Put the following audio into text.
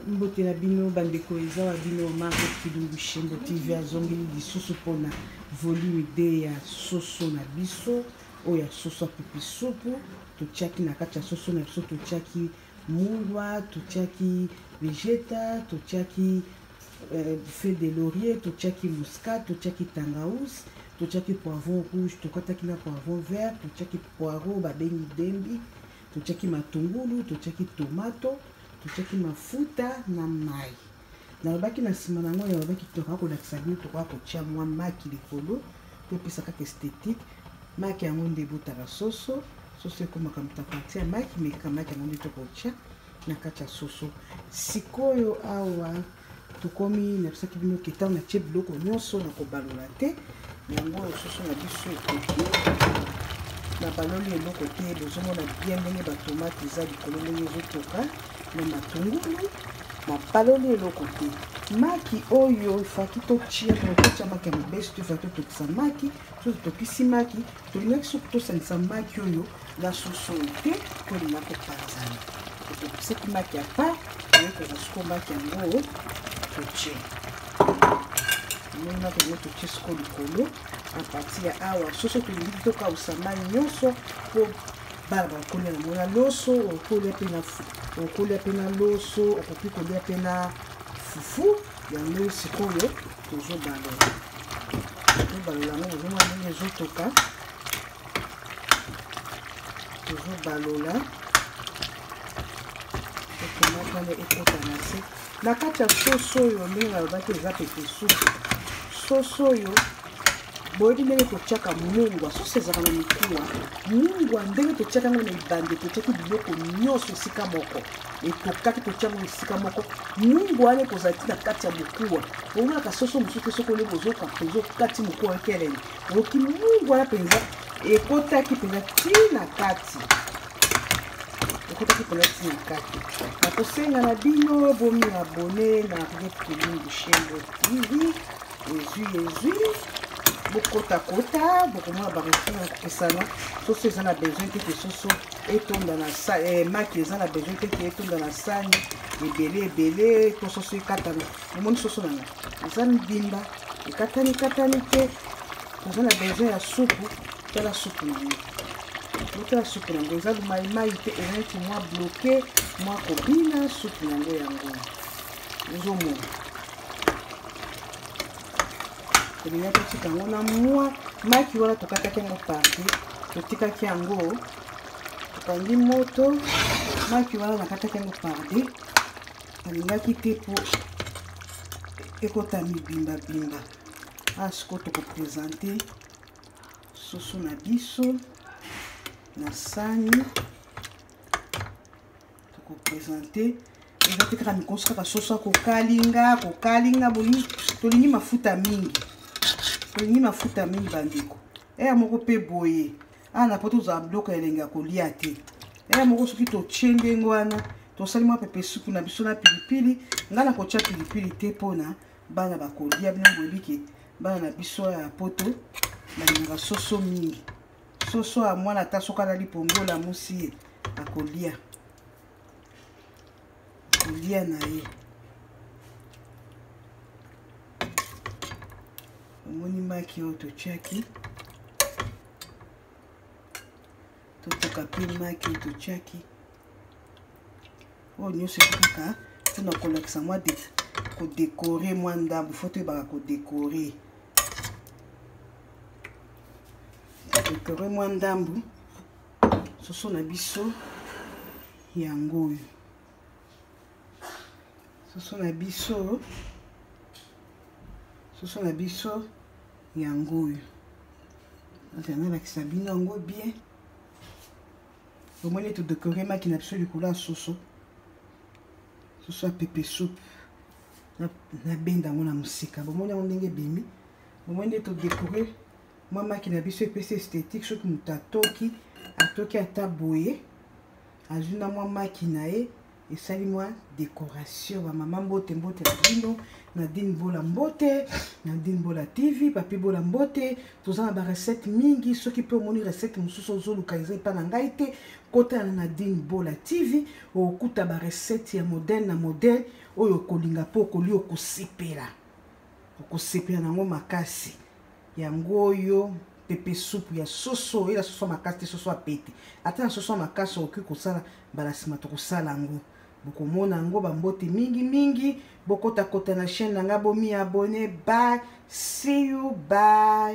Mbote na bino bandeko, eza wa bino Margaret Kilungu Shembo TV azongeli lisusu mpona volume 2 ya soso na biso oyo ya soso ya pepisupu. Totiaki na kati ya soso na biso, totiaki mungwa, totiaki vegeta, totiaki feuille de laurier, totiaki muscade, totiaki tangaus, totiaki poivron rouge, tokataki na poivron vert, totiaki poireau babengi dembi, totiaki matungulu, totiaki tomato, totiaki mafuta na mai. Nalobaki na nsima na yango, nalobaki tokoka kolakisa bino, tokoka kotia mwa maki likolo topesa kaka esthétique. Maki yango nde ebotaka soso, soso ekomaka moto apartir ya maki, me kaka maki yango nde tokotia na kati ya soso. Sikoyo awa tokomi, nayebisaki bino ke ntango natie biloko nyonso na kobalola te, yango oyo soso na biso ekoki nabaloli eloko te. Bozomona bien ndenge batomate eza likolo, ndenge ezotoka na matungulu, nabaloli eloko te. Maki oyo efaki totia, totia maki ya mobesu, tofaki totokisa maki. So totokisi maki, tolingaki soki tosangisa maki oyo na soso oyo te, tolinga kopanzana. Totokisaki maki ya pa, toye kozwa sikoyo maki yango totie. Omoni maki yango totie sikoyo likolo. A partir ya awa soso tolingi tokausa mai nyonso mpo bana bakolia nango na loso, okolia mpe na okolia mpe na loso, okoki kolia mpe na fufu. Yango sikoyo tozobalola, tozobalola yango, bozomona ndenge ezotoka, tozobalola tomate wana ekota na se na kati ya soso oyo. Ndenge nalobaki eza pepe supu soso oyo, boyebi ndenge totiaka mungwa, soso ezalaka na mikuwa mungwa, ndenge totiaka yango na ebande, totiaki biloko nyonso esika moko, etokaki, totia yango esika moko, mungwa wana ekozala ti na kati ya mokuwa. Omonaka soso mosusu te, soki olingi ozoka mpenza okati mokuwa ekelele, oyoki mungwa wana mpenza ekotaki mpenza ti na kati, ekotaki mpenza ti na kati. Nakosenga na bino bomi abone na Henriette Kilungu Shembo TV. Ezwi ezwi, bokotakota, bokomona baresine ya kokesana. Soso eza na besoin te ke soso etonda na sa, maki eza na besoin te ke etonda na sani ebele ebele to soso ekatana. Omoni soso na nga eza mibimba, ekatani katani te. Toza na besoin ya supu. Tala supu na yango, botala supu na yango eza maimai te, eza neti mwa bloke mwa kobina. Supu na yango yango ozomona, tolingi totika yango na mwa maki wana, tokataki yango parti, totikaki yango, tokangi moto. Maki wana nakataki yango pardi, nalingaki te mpo ekota mibimbabimba. Awa sikoyo tokopresente soso na biso na sani, tokopresente eza te kaka mikoso, kaka soso ya kokalinga kokalinga. Bolingi, tolingi mafuta mingi, tolingi mafuta mingi bandeko. Eya moko mpe boye awa na po tozala biloko ya elengi ya kolia te. Eya moko soki totie ndenge wana, tosali mwa pepe supu na biso na pilipili. Ngai nakotia pilipili te mpona bana bakolia. Bino boyebi ke bana na biso ya poto balingaka soso mingi. Soso ya mwana ata soki alali pongi olamusi ye, akolia, kolia na ye. Omoni maki oyo totiaki, totoka mpe maki oyo totiaki oyo nyonso eza kaka mpona kolakisa mwa kodekore mwa ndambo. Fo toyebaka kodekore, kodekore mwa ndambo. Soso na biso yango oyo, soso na biso, soso na biso yango oyo. Nalakisa bino yango bien. Omoni todekore maki na biso likolo ya soso, soso ya pepe soupe. Nabenda yango na mosika, bomoni yango ndenge ebimi. Bomoni nde todekore mwa maki na biso, epesi esthétique. Soki moto atoki, atoki ata boye, azwi na mwa maki na ye. Esali mwa décoration. Bamama, mbote, mbote na bino. Nadine Bola, mbote. Nadine Bola TV, Papi Bola, mbote. Toza na barecette mingi. Soki mpe omoni recette mosusu ozoluka, eza epa na ngai te, kota na Nadine Bola TV, okokuta barecette ya modèle na modèle oyo okolinga mpo okolia, okosepela, okosepela nango makasi. Yango oyo pepe supu ya soso. Ela soso ya makasi te, soso ya pete. Ata na soso ya makasi okoki kosala. Mbala nsima tokosala yango, bokomona yango. Bambote mingi mingi. Bokotakota na chaîne na nga, bomi abonner. Bye, see you, bye.